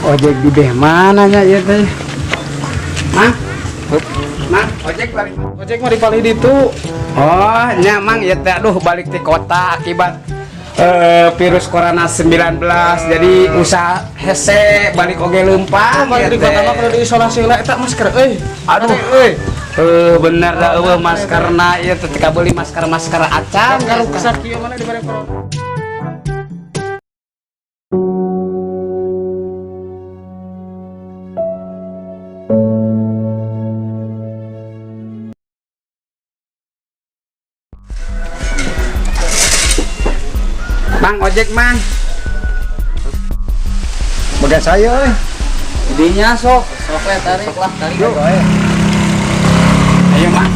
Ojek di beh mana nya ieu teh? Mang. Mang, ojek balik. Ojek mah di palih ditu. Oh, nya Mang ieu teh aduh balik ti kota akibat virus corona 19, jadi usaha hese balik oge leumpang. Balik ieu di kota teh. Mah kudu diisolasi lah eta masker euy. Aduh. Euy. Bener dah eueuh maskerna ieu teh teu kabeuli masker-masker acan. Karuksak kieu mana dibere corona. Mang, ojek Mang. Bagian saya euy. Dinya sok. Sok we tarik lah, tarik. Yuk. Ayo Mang.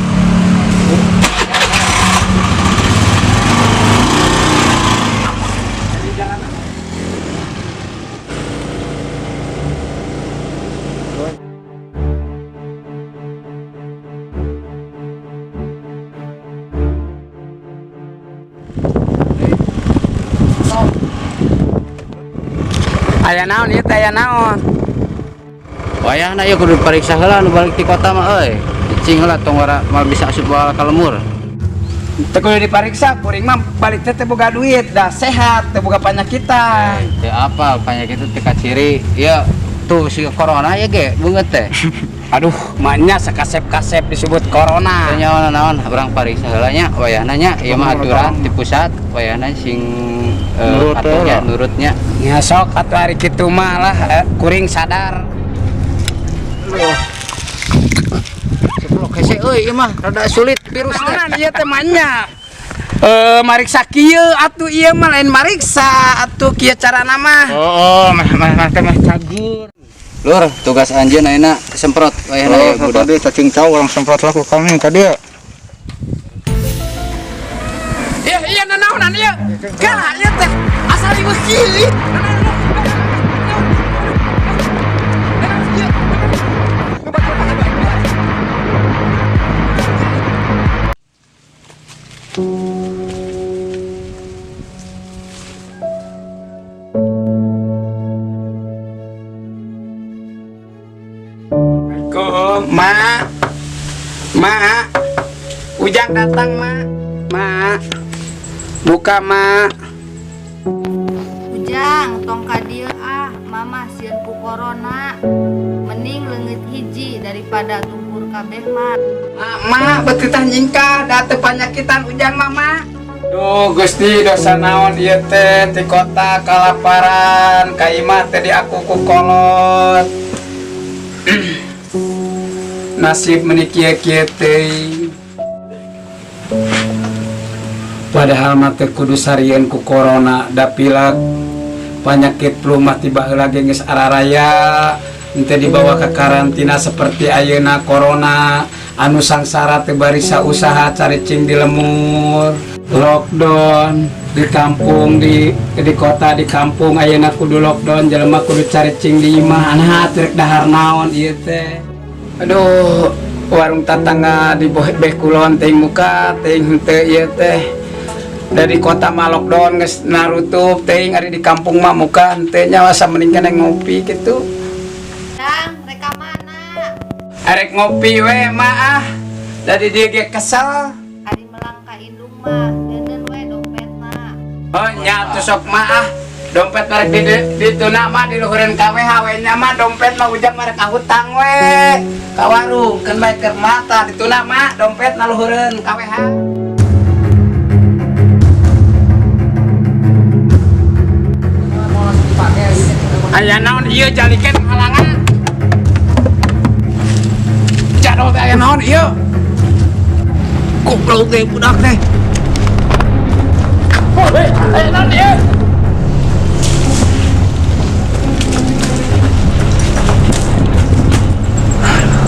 Aya naon ieu teh, aya naon? Wayahna ieu kudu dipariksa heula nu balik ti kota mah euy. Cicing heula tong wara moal bisa asup bawa ka lemur. Teu kudu dipariksa, kuring mah balik teh teu boga duit, dah sehat, teu boga panyakitan. Teu apal penyakit itu teu kaciri. Ieu tuh si corona ya ge beungeut teh. Aduh, maknya sakasep-kasep disebut corona. Teu nyawa naon urang pariksa heula nya wayahna nya ieu mah aturan di pusat wayahna sing Nurut atuhnya heula. Nurutnya. Ya sok atuh ari kitu mah lah, kuring sadar. Seblok hese euy ieu mah rada sulit virus teh. Naonan ieu teh manya? Mariksa kieu atuh ieu mah lain mariksa atuh kieu carana mah. Oh, mah mah mah teh mah cagur. Lur, tugas anjeun ayeuna semprot wayahna Oh, ieu budak. tadi cacing cau orang semprot lah ku kami tadi ya. Iya, iya nanaonan ieu. Kalah ieu teh asal ieu kieu. Assalamualaikum, Ma. Ma. Ujang datang, Ma. Ma. Buka, Ma. Ujang, tong ka dieu ah, mama sieun ku corona. Mending leungit hiji daripada tumpur kabeh mah. Ma, betitah nyingkah, da teu panyakitan Ujang mama. Duh, Gusti, dosa naon ieu teh ti kota kalaparan, ka imah teh diaku ku kolot. Nasib meuni kieu-kieu teuing. Padahal mah teu kudu sarieun ku corona, da pilek penyakit flu mah ti baheula ge geus araraya, henteu dibawa ke karantina seperti ayeuna corona anu sangsara teu barisa usaha caricing di lemur. Lockdown di kampung, di kota, di kampung ayeuna kudu lockdown, jelema kudu caricing di imah, nah teu rek dahar naon ieu teh. Aduh, warung tatangga di beh kulon teuing muka teuing henteu ieu teh. Dari kota mah lockdown geus narutup teuing, ari di kampung mah muka henteu nya, asa mending keneh ngopi kitu. Jang, rek ka mana? Arek ngopi we mah ah. Dari dia ge kesel. Ari melang ka indung mah, deuneun we dompetna. Oh nya atuh sok mah ah. Dompet marek di dituna mah diluhureun ka WH we nya mah dompet mah Ujang marek ka hutang we. Ka warung keun bae keur mata dituna mah dompet na luhureun ka WH. Aya naon ieu jalikan halangan? Jadol teh aya naon ieu? Goblok teh budak teh. Oh, hei, aya naon ieu?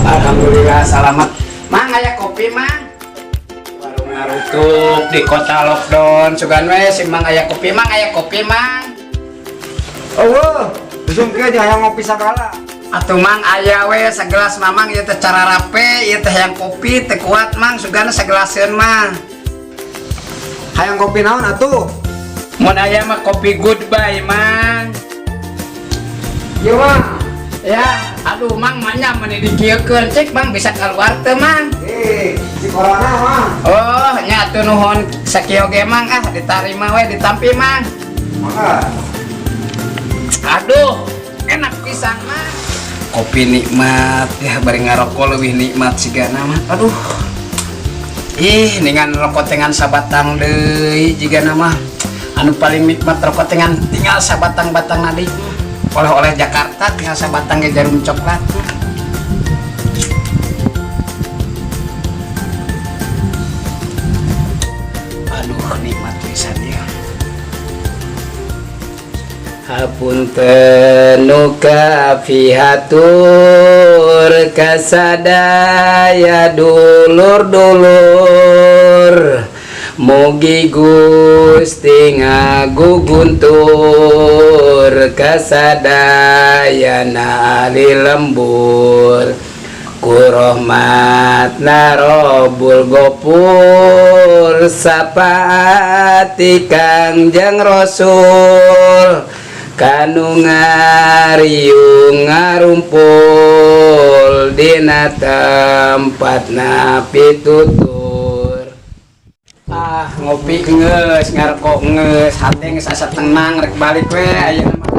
Alhamdulillah selamat. Mang, aya kopi Mang? Warung narutup di kota lockdown. Sugan we si Mang aya kopi Mang, aya kopi Mang. Oh, wah. Usum kieu jeung hayang ngopi sagala. Atuh Mang aya we segelas Mamang ieu teh cara rape, ieu teh hayang kopi teu kuat Mang, sugana sagelaseun Mang. Hayang kopi naon atuh? Mun aya mah kopi goodbye Mang. Ieu mah. Ya, aduh Mang, manya meni dikieukeun cek Mang bisa keluar teu, Mang? Eh, si corona mah. Oh, nya atuh nuhun sakieu ge, Mang, ah ditarima we, ditampi, Mang. Mangga. Aduh, enak pisan, Mang. Kopi nikmat ya, bari ngarokok leuwih nikmat sigana mah. Aduh. Ih, ningan rokok tengan sabatang deui jigana mah. Anu paling nikmat rokok tengan tinggal sabatang-batang deui. Oleh-oleh Jakarta tinggal sabatang ge Djarum coklat. Aduh, nikmat pisan ya. Hapunten nu kapihatur kasadaya dulur-dulur. Mugi Gusti ngaguguntur kasadayana ahli lembur ku rohmatna Robbul Gopur, sapaati Kangjeng Rasul kanu ngariung ngarumpul dina tempatna pitutur. Ah, ngopi geus, ngarokok geus, hate geus asa tenang, rek balik we ayeuna mah.